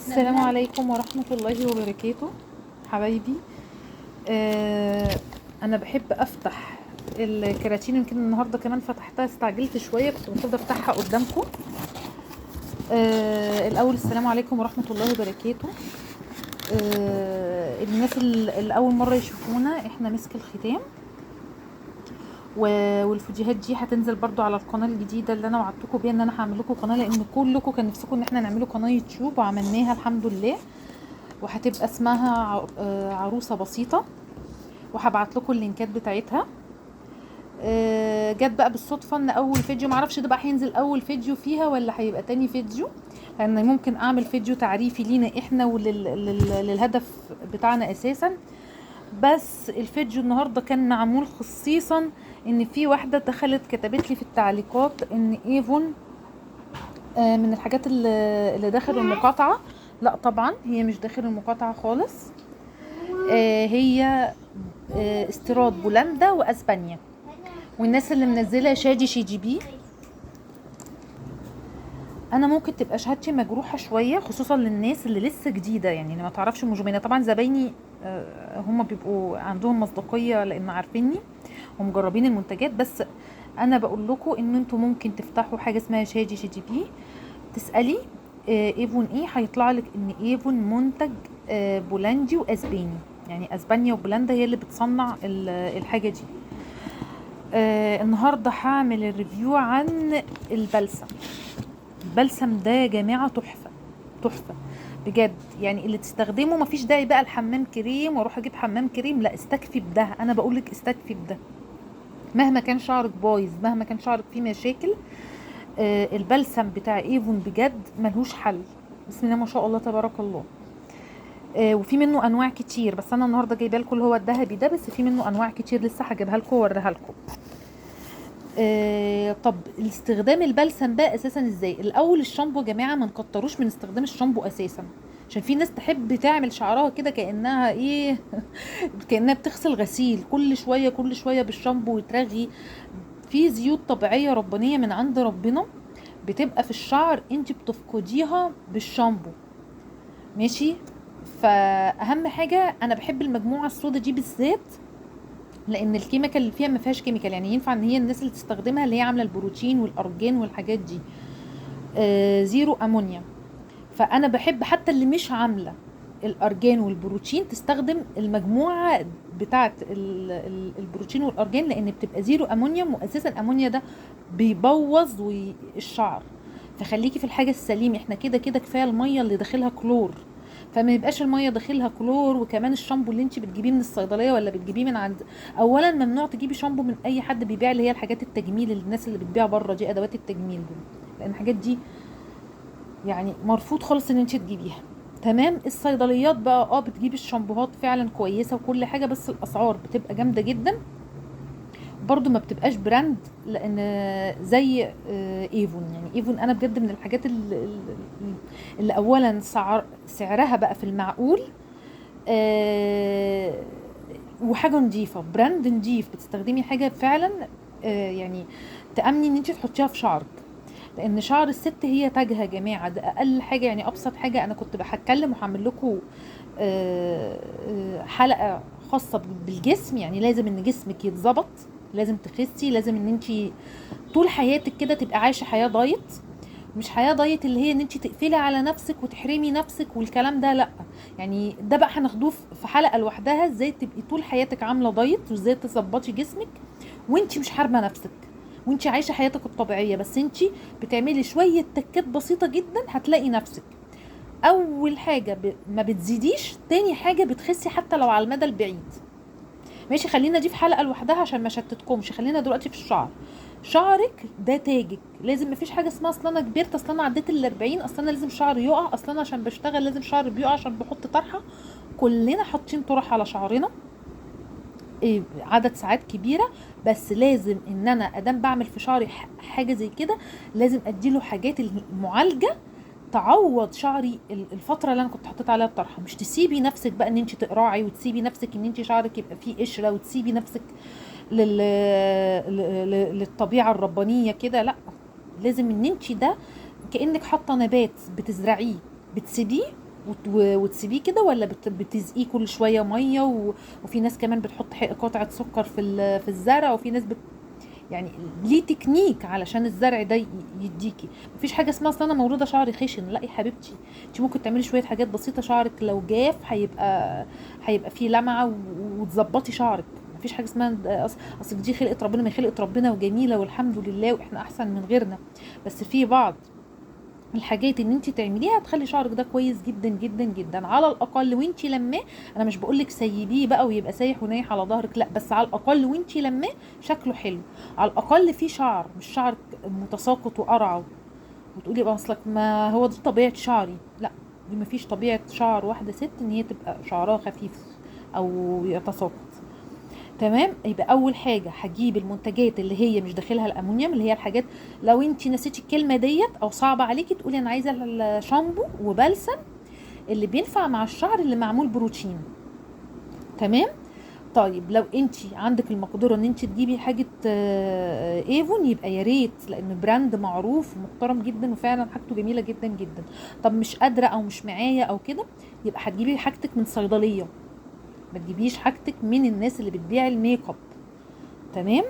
السلام عليكم ورحمة الله وبركاته حبايبي. انا بحب افتح الكراتين، يمكن النهارده كمان فتحتها، استعجلت شوية، كنت المفروض افتحها قدامكم. الاول السلام عليكم ورحمة الله وبركاته. الناس اللي اول مرة يشوفونا، احنا مسك الختام، والفيديوهات دي هتنزل برضو على القناة الجديدة اللي انا وعدتكم بيها ان انا هعمل لكم قناة، لان كلكم كان نفسكم ان احنا نعمله قناة يوتيوب وعملناها الحمد لله، وهتبقى اسمها عروسه بسيطة، وهبعت لكم اللينكات بتاعتها. جت بقى بالصدفة ان اول فيديو، معرفش ده بقى هينزل اول فيديو فيها ولا هيبقى تاني فيديو، لان ممكن اعمل فيديو تعريفي لينا احنا وللهدف بتاعنا اساسا. بس الفيديو النهارده كان معمول خصيصا ان في واحدة دخلت كتبت لي في التعليقات ان ايفون من الحاجات اللي داخل المقاطعة. لا طبعا هي مش داخل المقاطعة خالص، هي استيراد بولندا واسبانيا، والناس اللي منزله شادي شي بي. انا ممكن تبقى شهادتي مجروحة شوية، خصوصا للناس اللي لسه جديدة، يعني اللي ما تعرفش مجمنه. طبعا زبايني هم بيبقوا عندهم مصداقية لان عارفيني ومجربين المنتجات، بس انا بقول لكم ان انتوا ممكن تفتحوا حاجة اسمها شادي شي جي بي، تسالي ايفون ايه، هيطلع لك ان ايفون منتج بولندي واسباني، يعني اسبانيا وبولندا هي اللي بتصنع الحاجة دي. النهارده هعمل ال review عن البلسم. البلسم ده يا جماعة تحفة تحفة بجد، يعني اللي تستخدمه مفيش داعي بقى الحمام كريم واروح اجيب حمام كريم، لا استكفي بده. انا بقولك استكفي بده مهما كان شعرك بايظ، مهما كان شعرك فيه مشاكل. البلسم بتاع ايفون بجد ملهوش حل، بسم الله ما شاء الله تبارك الله. وفي منه انواع كتير، بس انا النهارده جايبه لكم اللي هو الذهبي ده، بس في منه انواع كتير لسه هجيبها لكم واوريها لكم. طب الاستخدام البلسم بقى اساسا ازاي؟ الاول الشامبو يا جماعة ما نكتروش من استخدام الشامبو اساسا، عشان في ناس تحب تعمل شعرها كده كانها ايه كانها بتغسل غسيل كل شوية كل شوية بالشامبو وترغي. في زيوت طبيعية ربانية من عند ربنا بتبقى في الشعر انت بتفقديها بالشامبو، ماشي؟ فاهم حاجة، انا بحب المجموعة السوداء دي بالذات لان ال chemical اللي فيها ما فيهاش chemical، يعني ينفع ان هي الناس اللي تستخدمها اللي هي عامله البروتين والارجان والحاجات دي، zero امونيا. فانا بحب حتى اللي مش عامله الارجان والبروتين تستخدم المجموعة بتاعه البروتين والارجان، لان بتبقى zero امونيا، واساسا الامونيا ده بيبوظ الشعر. فخليكي في الحاجة السليمة، احنا كده كده كفاية المية اللي داخلها كلور، فما يبقاش المية داخلها كلور. وكمان الشامبو اللي انت بتجيبيه من الصيدلية ولا بتجيبيه من عند، اولا ممنوع تجيبي شامبو من اي حد بيبيع اللي هي الحاجات التجميل اللي الناس اللي بتبيع بره دي، ادوات التجميل دول، لان الحاجات دي يعني مرفوض خالص ان انت تجيبيها. تمام؟ الصيدليات بقى بتجيب الشامبوهات فعلا كويسة وكل حاجة، بس الاسعار بتبقى جامدة جدا، برضو ما بتبقاش brand، لان زي ايفون. يعني ايفون انا بجد من الحاجات اللي اولا سعرها بقى في المعقول، وحاجه نظيفة، brand نظيف، بتستخدمي حاجة فعلا يعني تامني ان انت تحطيها في شعرك، لان شعر الست هي تاجها يا جماعة، ده اقل حاجة يعني ابسط حاجة. انا كنت هتكلم وهعمل لكم حلقة خاصة بالجسم، يعني لازم ان جسمك يتظبط، لازم تخسي، لازم ان انت طول حياتك كده تبقى عايشه حياة diet، مش حياة diet اللي هي ان انت تقفلي على نفسك وتحرمي نفسك والكلام ده، لا. يعني ده بقى هناخدوه في حلقة لوحدها، ازاي تبقي طول حياتك عامله diet وازاي تظبطي جسمك وانت مش حارمه نفسك وانت عايشه حياتك الطبيعية، بس انت بتعملي شوية تكات بسيطة جدا هتلاقي نفسك اول حاجة ما بتزيديش، تاني حاجة بتخسي حتى لو على المدى البعيد. ماشي؟ خلينا دي في حلقة لوحدها عشان ما شتتكمش. خلينا دلوقتي في الشعر. شعرك ده تاجك، لازم، مفيش حاجة اسمها اصل انا كبرت، اصل انا عديت ال40، اصل انا لازم شعري يقع، اصل انا عشان بشتغل لازم شعري بيقع عشان بحط طرحه. كلنا حاطين طرح على شعرنا عدد ساعات كبيرة، بس لازم ان انا ادام بعمل في شعري حاجة زي كده لازم اديله حاجات المعالجة تعوض شعري الفترة اللي انا كنت حطيت عليها الطرحة. مش تسيبي نفسك بقى ان انت تقرعي، وتسيبي نفسك ان انت شعرك يبقى فيه قشرة، وتسيبي نفسك للطبيعة الربانية كده، لا. لازم ان انت ده كانك حاطه نبات بتزرعيه، بتسيبيه وتسيبيه كده، ولا بتزقيه كل شوية مية؟ وفي ناس كمان بتحط قطعه سكر في الزرع، وفي ناس يعني ليه تكنيك علشان الزرع ده يديكي. مفيش حاجة اسمها اصل انا مولودة شعري خشن، لا يا حبيبتي، انت ممكن تعملي شوية حاجات بسيطة، شعرك لو جاف هيبقى فيه لمعة وتظبطي شعرك. مفيش حاجة اسمها اصل دي خلقه ربنا، ما خلقه ربنا وجميلة والحمد لله واحنا احسن من غيرنا، بس في بعض الحاجات ان انت تعمليها تخلي شعرك ده كويس جدا جدا جدا. على الاقل وانت لماه، انا مش بقولك سيبيه بقى ويبقى سايح ونايح على ظهرك، لا، بس على الاقل وانت لماه شكله حلو، على الاقل في شعر، مش شعرك متساقط وقرعه وتقولي بقى اصلك ما هو دي طبيعة شعري، لا، دي مفيش طبيعة شعر واحدة ست ان هي تبقى شعرها خفيف او يتساقط. تمام. يبقى اول حاجة هجيب المنتجات اللي هي مش داخلها الامونيوم، اللي هي الحاجات لو انت نسيتي الكلمة ديت او صعبة عليكي تقولي انا عايزه الشامبو وبلسم اللي بينفع مع الشعر اللي معمول بروتين. تمام. طيب لو انت عندك المقدرة ان انت تجيبي حاجة ايفون يبقى يا ريت، لان brand معروف ومحترم جدا وفعلا حاجته جميلة جدا جدا. طب مش قادرة او مش معايا او كده، يبقى هتجيبي حاجتك من صيدلية، ما تجيبيش حاجتك من الناس اللي بتبيع الميك اب. تمام.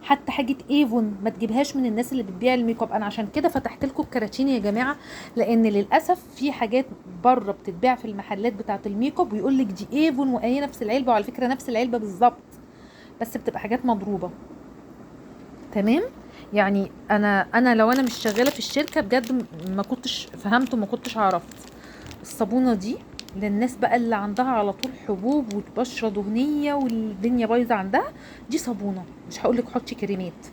حتى حاجة ايفون ما تجيبهاش من الناس اللي بتبيع الميك اب. انا عشان كده فتحت لكم الكراتين يا جماعة، لان للاسف في حاجات بره بتتباع في المحلات بتاعه الميك اب ويقول لك دي ايفون وايه نفس العلبة، وعلى فكرة نفس العلبة بالظبط، بس بتبقى حاجات مضروبة. تمام. يعني انا لو انا مش شغالة في الشركة بجد ما كنتش فهمت وما كنتش عرفت. الصابونه دي للناس بقى اللي عندها على طول حبوب وبشره دهنية والدنيا بايظة عندها، دي صابونه، مش هقولك حطي كريمات،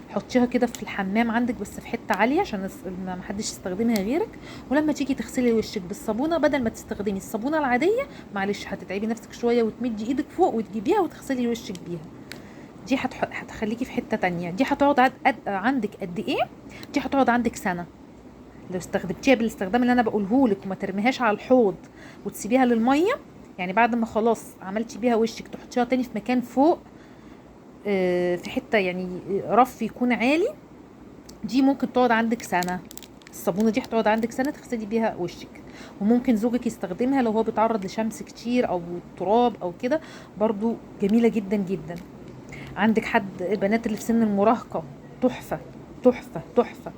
حطيها كده في الحمام عندك بس في حتة عالية عشان ما حدش يستخدمها غيرك، ولما تيجي تغسلي وشك بالصابونه بدل ما تستخدمي الصابونه العادية، معلش هتتعبي نفسك شوية وتمدي ايدك فوق وتجيبيها وتغسلي وشك بيها. دي هتخليكي في حتة تانية. دي هتقعد عندك قد ايه؟ دي هتقعد عندك سنة لو استخدمتيها بالاستخدام اللي انا بقولهولك، وما ترميهاش على الحوض وتسيبيها للمية، يعني بعد ما خلاص عملتي بيها وشك تحطيها تاني في مكان فوق، في حتة يعني رف يكون عالي. دي ممكن تقعد عندك سنة، الصابونه دي هتقعد عندك سنة تغسلي بيها وشك، وممكن زوجك يستخدمها لو هو بيتعرض لشمس كتير او تراب او كده، برضو جميلة جدا جدا. عندك حد البنات اللي في سن المراهقة تحفة تحفة تحفة.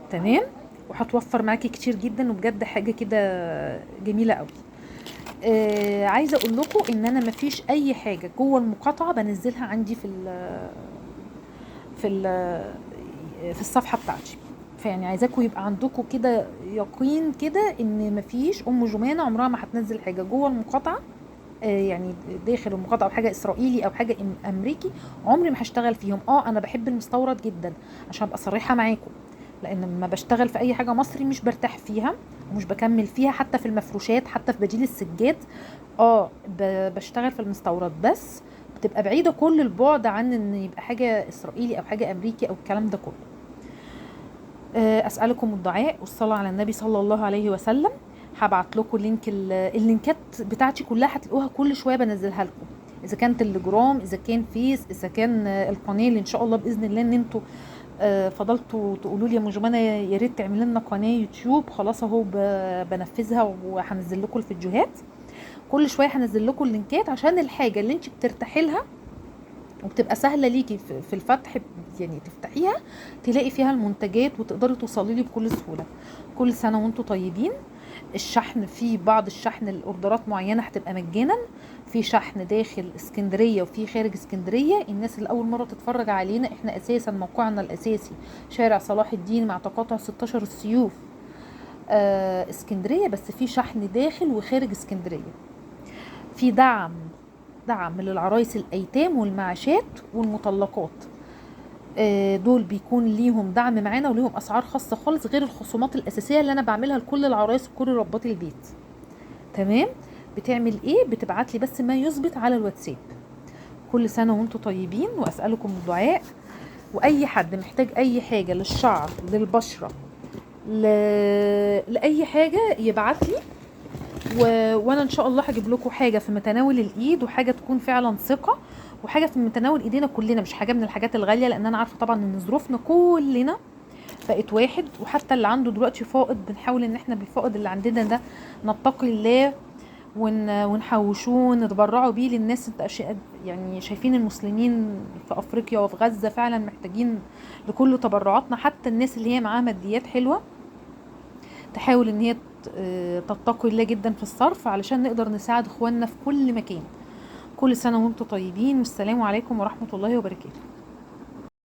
تمام. وهتوفر معاكي كتير جدا، وبجد حاجة كده جميلة قوي. عايزه اقول لكم ان انا مفيش اي حاجة جوه المقاطعة بنزلها عندي في ال في ال في الصفحة بتاعتي، فيعني عايزاكم يبقى عندكم كده يقين كده ان مفيش ام جمانه عمرها ما هتنزل حاجة جوه المقاطعة، يعني داخل المقاطعة او حاجة اسرائيلي او حاجة امريكي، عمري ما هشتغل فيهم. انا بحب المستورد جدا عشان ابقى صريحه معاكم، لان لما بشتغل في اي حاجة مصري مش برتاح فيها ومش بكمل فيها، حتى في المفروشات، حتى في بديل السجاد بشتغل في المستورد، بس بتبقى بعيدة كل البعد عن ان يبقى حاجة اسرائيلي او حاجة امريكي او الكلام ده كله. اسالكم الدعاء والصلاة على النبي صلى الله عليه وسلم. هبعت لكم link، اللينكات بتاعتي كلها هتلاقوها كل شوية بنزلها لكم، اذا كان تليجرام، اذا كان فيس، اذا كان القناة اللي ان شاء الله باذن الله ان انتوا فضلتوا تقولوا لي يا جمانه يا ريت تعملي لنا قناة يوتيوب، خلاص اهو بنفذها وهنزل لكم الفيديوهات كل شوية، هنزل لكم اللينكات عشان الحاجة اللي انت بترتاحي لها وبتبقى سهلة ليكي في الفتح، يعني تفتحيها تلاقي فيها المنتجات وتقدري توصلي لي بكل سهولة. كل سنة وانتم طيبين. الشحن في بعض الشحن الاوردرات معينة هتبقى مجانا، في شحن داخل اسكندرية وفي خارج اسكندرية. الناس اللي اول مرة تتفرج علينا، احنا اساسا موقعنا الاساسي شارع صلاح الدين مع تقاطع 16 السيوف اسكندرية، بس في شحن داخل وخارج اسكندرية. في دعم للعرايس الايتام والمعاشات والمطلقات، دول بيكون ليهم دعم معانا وليهم اسعار خاصة خالص غير الخصومات الاساسية اللي انا بعملها لكل العرايس وكل ربات البيت. تمام. بتعمل ايه؟ بتبعت لي بس ما يثبت على الواتساب. كل سنة وانتم طيبين، واسالكم الدعاء. واي حد محتاج اي حاجة للشعر، للبشره، لاي حاجة يبعت لي، وانا ان شاء الله هجيب لكم حاجة في متناول الايد، وحاجه تكون فعلا ثقة، وحاجه في متناول ايدينا كلنا، مش حاجة من الحاجات الغالية، لان انا عارفه طبعا ان ظروفنا كلنا بقت واحد. وحتى اللي عنده دلوقتي فائض بنحاول ان احنا بالفائض اللي عندنا ده نتقي الله ونحوشوه ونتبرعوا بيه للناس. يعني شايفين المسلمين في افريقيا وفي غزة فعلا محتاجين لكل تبرعاتنا. حتى الناس اللي هي معاها ماديات حلوة تحاول ان هي تتقي الله جدا في الصرف علشان نقدر نساعد اخواننا في كل مكان. كل سنة وانتم طيبين، والسلام عليكم ورحمة الله وبركاته.